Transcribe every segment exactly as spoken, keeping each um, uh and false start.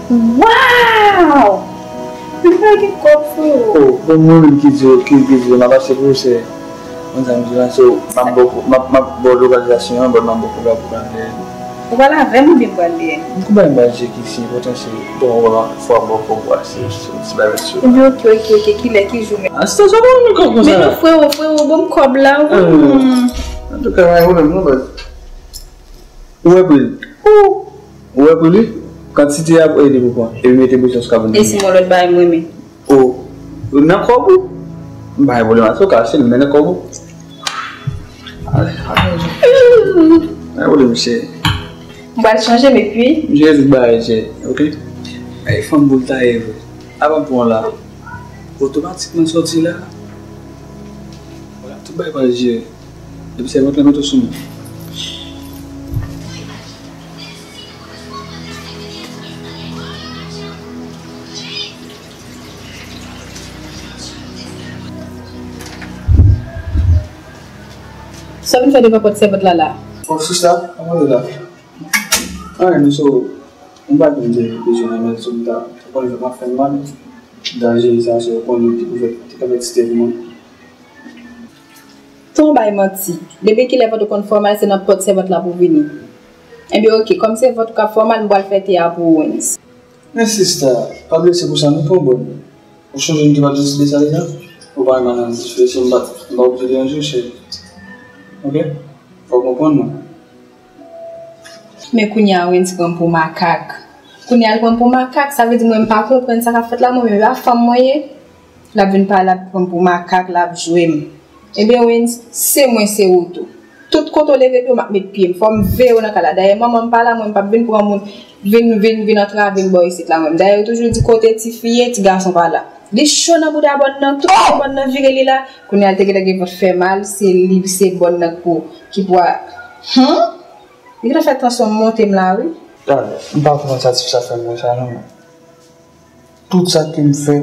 Wow! Li pa gen kòb, frero. Oh, bon, mwen menm ki di, ki, ki di, m ap achte pou ou, se, mwen sa m di la, so, m ap ba w, m ap, m ap ba w lokalizasyon an, but m ap ba w kòb la pou w pral dèyè li. Ou pral avè m oubyen m pral dèyè l? M konprann ba je ki si enpòtan, se bon, wè, fò m ba w kòb ou a, se, se, se bagay sou. Ebyen, oke, oke, oke, kilè, ki jou menm? A, se sa, sa, bon, nou kòb konsa. Men non, frero, frero, ban m kòb la, wi. Antouka, pa gen pwoblèm, non, but. Ou wè pri l? Ou wè pri li? Kantite a pou ede pou pran. Epi mete bouchon sou kabrit. E si m yon lòt bagay m renmen? O, nan kòb ou? M pa gen pwoblèm ak sa, ou ka achte l, men nan kòb ou. Ale, ale. Pa gen pwoblèm, cheri. M pral chanje m epi. M jere tout bagay, cheri, oke? Ay, fanm boul taye vre. Avan m pran la. Otomatikman sòti la. Vwala, tout bagay pral jere. Depi sèvant lan mete w sou mwen. Sa w vin fè devan pòt sèvant la la? Oh, sista, kòman w ye la? Anyen, non, so, m pa t vin bezwen nan men sou m ta, ou konn jan m ap fè m mal. M ta jere sa, so, ou konn li te pou fè, te ka fè ti te pou mwen. Ton bay manti. Depi kilè vant ou konn fè w mal, se nan pòt sèvant la pou w vini. Ebyen, oke, kòm se vant ou k ap fè w mal, m pral fè te a pou ou, Wens. Men sista, pa blese pou sa non, pran bòn. Ou sonje m te pa t deside sa deja? Ou pa renmen al nan dife, so m pa t, m pa oblije deranje w, cheri. Oke? Fò w konprann mwen. Men kounye a, Wens pran m pou makak. Kounye a, l pran m pou makak, sa vle di mwen, m pa konprann sa k ap fèt la, mwen menm, e pa fanm mwen ye? L ap vin pale, l ap pran m pou makak, l ap jwe m. Ebyen, Wens, se mwen, se ou tou. Tout kote w leve pye w, m ap met pye m. Fò m veye w nan kay la. Dayè, manman m pa la, mwen, m p ap vin pran moun, vin, vin, vin antrave m bò isit la, mwen. Dayè, yo toujou di kote tifi ye, ti gason pa la. Li cho nan bouda bòn nan, tout bòn nan vire li la. Kounye a, l te gentan gen vant fè mal, se li, se bòn nan k pou, ki pou a, hmm? Li gentan fè tansyon m monte m la, wi. Gade, m pa konprann sa tifi sa fè m konsa, non. Tout sa ke m fè,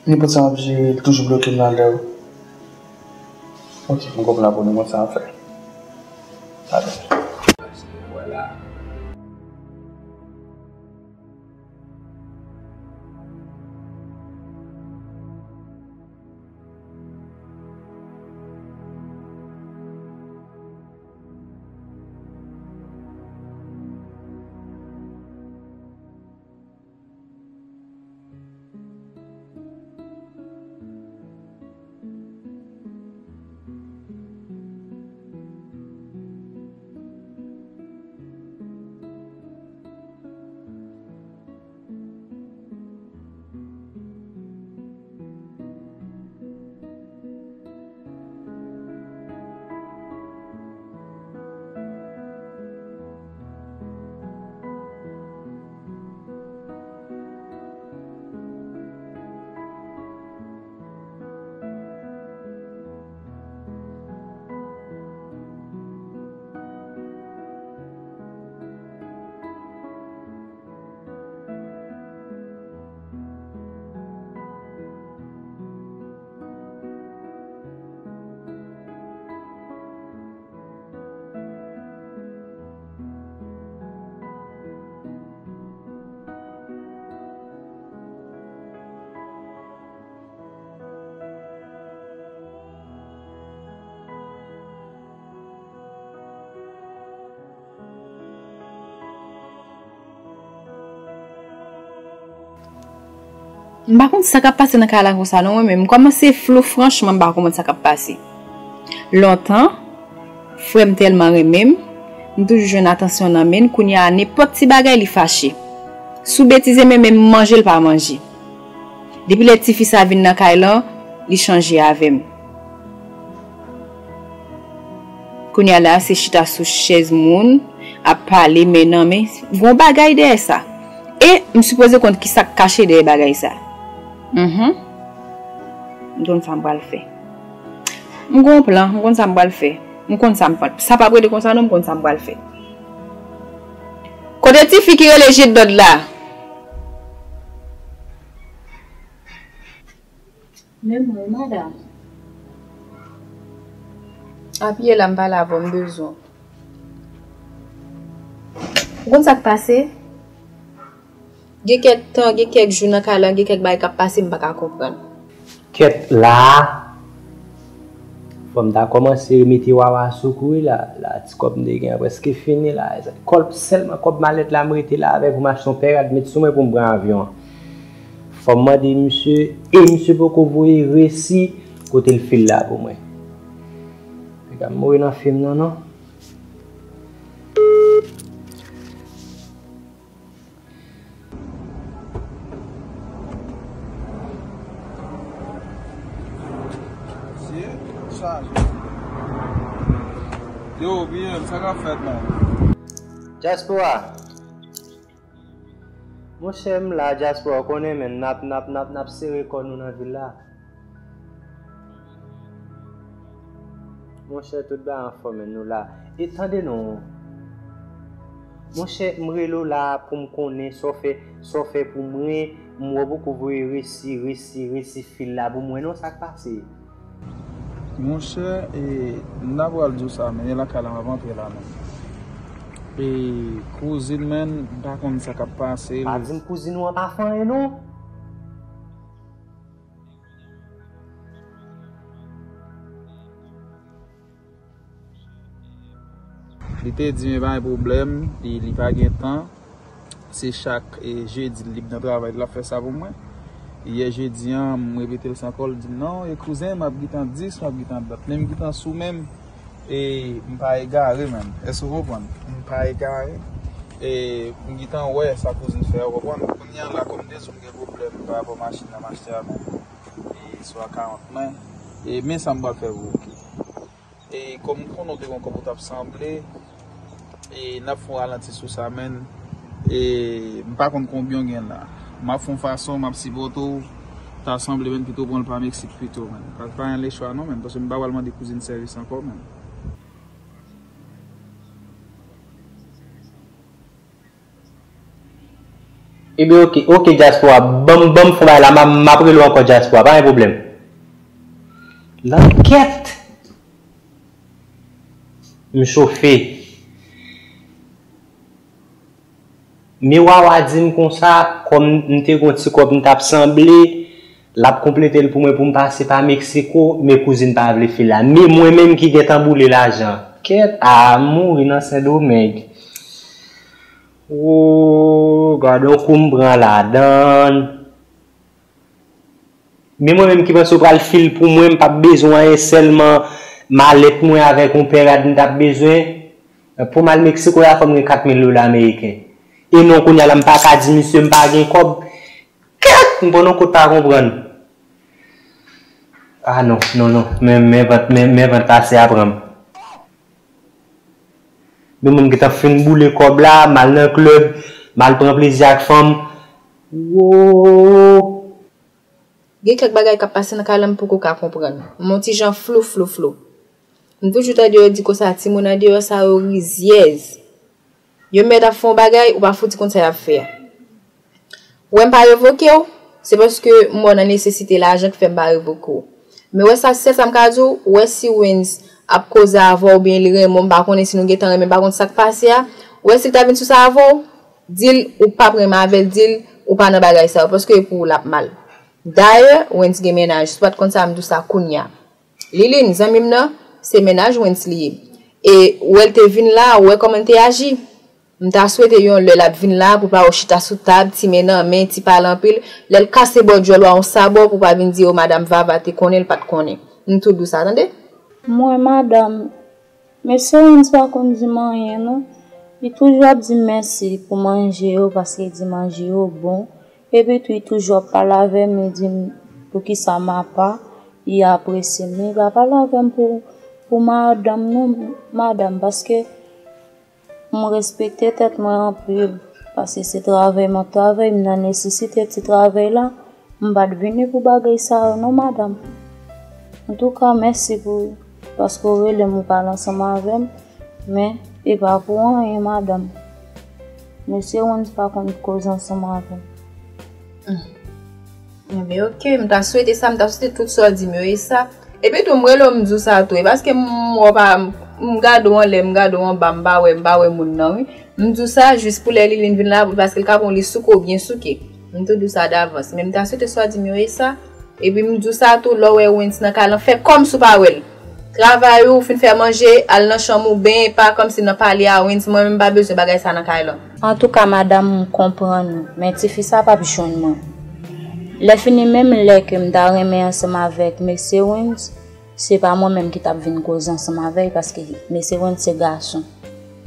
nenpòt sa m ap jere, li toujou bloke m nan lè yo. Oke, m konprann apre nou konn sa m ap fè. Talè. Vwala. M pa konn sa k ap pase nan kay la konsa non, mwen menm. M kòmanse flou, franchman, m pa konprann sa k ap pase. Lontan, frè m tèlman renmen m, m toujou jwenn atansyon nan men l, kounye a, nenpòt ti bagay, li fache. Si w betize m, menm manje, l pa manje. Depi lè tifi sa vin nan kay lan, li chanje avè m. Kounye a la, se chita sou chèz moun, ap pale, men nan men, gon bagay dèyè sa. E m sipoze konn ki sa k kache dèyè bagay sa. Mhm. M konn sa m pral fè. M gon plan, m konn sa m pral fè. M konn sa m pral, sa p ap rete konsa non, m konn sa m pral fè. Kote tifi ki rele Jedòd la? Men mwen, madanm. Apiye la, m pale avè w, m bezwen w. Ou konn sa k pase? Gen kèk tan, gen kèk jou nan kay la, gen kèk bagay k ap pase, m pa ka konprann. Kèt la, fò m ta kòmanse mete wawa sou kou wi la, la ti kòb m te gen an prèske fini la. Kòb, sèlman kòb malèt la m rete la avè l pou m achte yon pè rad met sou mwen pou m pran avyon an. Fò m mande misye, e misye poko voye resi kote l fil la pou mwen. Piga m mouri nan fim nan non. Yo, Biyan, sa k ap fèt la? Dyaspora. Monchè, m la, dyaspora, w konnen, men n ap, n ap, n ap, n ap sere kò nou nan vil la. Monchè, tout bagay anfòm, men nou la. E tande non. Monchè, m rele w la pou m konnen sa w fè, sa w fè pou mwen. M wè w poko voye resi, resi, resi fil la pou mwen non, sa k pase? Monchè, e, m ta pral di w sa, men e lakay la m ap antre la, men. E, kouzin, men, m pa konn sa k ap pase. Pa di m kouzin ou an pa fè anyen non. Li te di m pa gen pwoblèm, li, li pa gen tan. Se chak, e, jedi l lib nan travay, l ap fè sa pou mwen. Yè jedi an, m repete l san kò, l di m, "Non, e kouzen, m ap gentan dis, m ap gentan dat." Men m gentan sou men m, e m pa egare, menm. Èske w konprann? M pa egare. E m gentan wè sa kouzin fè a, w konprann? Kounye a la, kòm de sou m gen pwoblèm pa rapò machin nan m achte a, menm. E swa karant mwen. E men sa m pral fè pou ou, oke? E kòm m konnen w te gen yon kòb ou t ap sanble, e n ap fè yon ralanti sou sa, menm. E m pa konn konbyen w gen la. M ap fè yon fason, m ap sipòte w. Ta sanble, menm, pito w pran l pa Meksik pito, menm. Pa, pa gen lechwa non, menm, paske m pa pral mande kouzin sèvis ankò, menm. Ebyen, oke, oke, dyaspora. Ban m, ban m fè yon bagay la, m a, m ap rele w ankò, dyaspora, pa gen pwoblèm. Nan kèt! M chofe. Men Wawa di m konsa, kòm m te gen yon ti kòb m t ap sanble, l ap konplete l pou mwen pou m pase pa Meksiko, men kouzin pa vle fil la. Men mwen menm ki gentan boule lajan. Kèt, a mouri nan Sendomeng. Woo, gad yon kou m pran ladan l. Men mwen menm ki panse w pral fil pou mwen, m p ap bezwen anyen, sèlman malèt mwen avèk yon pè rad m t ap bezwen. Pou m al Meksiko la, fò m gen kat mil dola ameriken. E non, kounye a la, m pa ka di misye m pa gen kòb. Kèt! M pran yon kout pa konprann. A non, non, non. Men, men vant, men, men vant la, se aprann. Men mwen m gentan fin boule kòb la, m al nan klèb, m al pran plezi ak fanm. Woo! Gen kèk bagay k ap pase nan kay la m poko ka konprann. M on ti jan flou, flou, flou. M toujou tande yo di konsa, timoun andeyò sa yo rizyèz. Yo mèt ap fè yon bagay, ou pa fouti konn sa y ap fè a. Wè m pa revoke w, se paske m wè w nan nesesite lajan ki fè m pa revoke w. Men wè sa, sèl sa m ka di w, wè si Wens ap koze avè w oubyen li renmen w, m pa konnen si nou gentan renmen, m pa konn sa k pase a. Wè si l ta vin sou sa avè w, di l ou p ap renmen avè l, di l ou pa nan bagay sa yo, paske e pou ou l ap mal. Dayè, Wens gen mennaj, si w pa t konn sa, m di w sa kounye a. Liline, zanmi m nan, se mennaj Wens li ye. E wè l te vin la, wè kòman l te aji. M ta swete yon lè l ap vin la pou pa wè w chita sou tab, ti men nan men, ti pale anpil. Lè l kase bò djòl ou a yon sabò pou w pa vin di, "O, madanm Vava te konnen, l pa t konnen." M tou di w sa, tande? Mwen, madanm, mesye Wens pa konn di m anyen, non. Li toujou ap di m mèsi pou manje yo, paske li di manje yo bon. Epi tou, li toujou ap pale avè m, li di m poukisa m apa, li apresye m. Li pa pale avè m pou, pou madanm, non, madanm, paske m respekte tèt mwen anpil, paske se travay m ap travay, m nan nesesite ti travay la, m pa t vini pou bagay sa yo non, madanm. Antouka, mèsi pou, paske w rele m, ou pale ansanm avè m, men e pa pou anyen, madanm. Mesye Wens pa konn koze ansanm avè m. Hmm. Enben, oke, m ta swete sa, m ta swete tout sa w di m yo, e sa. Epi tou, m rele w, m di w sa tou. E paske m wè w pa, M gade w anlè, m gade w anba, m pa wè, m pa wè moun nan, wi. M di w sa jis pou lè Liline vin la, paske l ka pran w li souke w byen souke. M tou di w sa davans. Men m ta swete sa w di m yo e sa. Epi m di w sa tou, lè w wè Wens nan kay lan, fè kòmsi w pa wè l. Travay ou, fin fè manje, al nan chanm ou, benyen, pa kòmsi nan pale a Wens, mwen menm m pa bezwen bagay sa nan kay lan. Antouka, madanm, m konprann ou, men tifi sa p ap jwenn mwen. Lè fini, menm lè ke m ta renmen ansanm avèk mesye Wens, se pa mwen menm ki t ap vin koze ansanm avè l, paske mesye Wens se gason.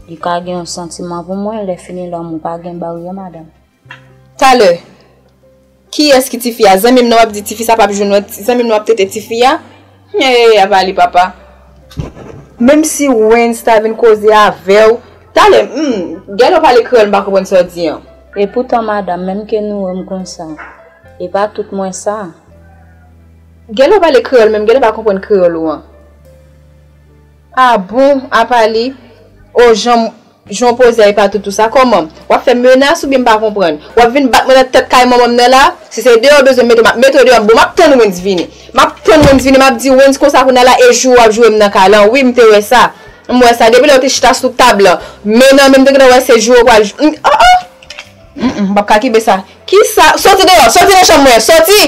Li ka gen yon santiman pou mwen, lè fini, lanmou pa gen baryè, madanm. Talè, kiyès ki tifi a? Zanmi m nan w ap di tifi sa p ap jwenn, zanmi m nan w ap trete tifi a? Hey, apa li papa. Menm si Wens ta vin koze avè w, talè, hmm, gèlè w pale kreyòl, m pa konprann sa w di an. Epoutan, madanm, menm ke nou wè m konsa, e pa tout mwen sa. Gèlè w pale kreyòl, menm gèlè pa konprann kreyòl ou an. Ah bon, apa li? O, jan, jan w poze a, e pa tout ou sa, kòman? W ap fè menas oubyen m pa konprann? W ap vin bat mwen nan tèt kay manman m nan la? Si se deyò w bezwen mete, m ap mete w deyò, bon, m ap tann Wens vini. M ap tann Wens vini, m ap di Wens konsa kounye a la, e jou w ap joure m nan kay lan, wi, m te wè sa. M wè sa, depi lè w te chita sou tab lan, men nan men m te gentan wè se jou w pral jou, oh, oh! Mm, mm, m p ap ka kenbe sa. Kisa? Soti deyò, soti nan chanm mwen, soti!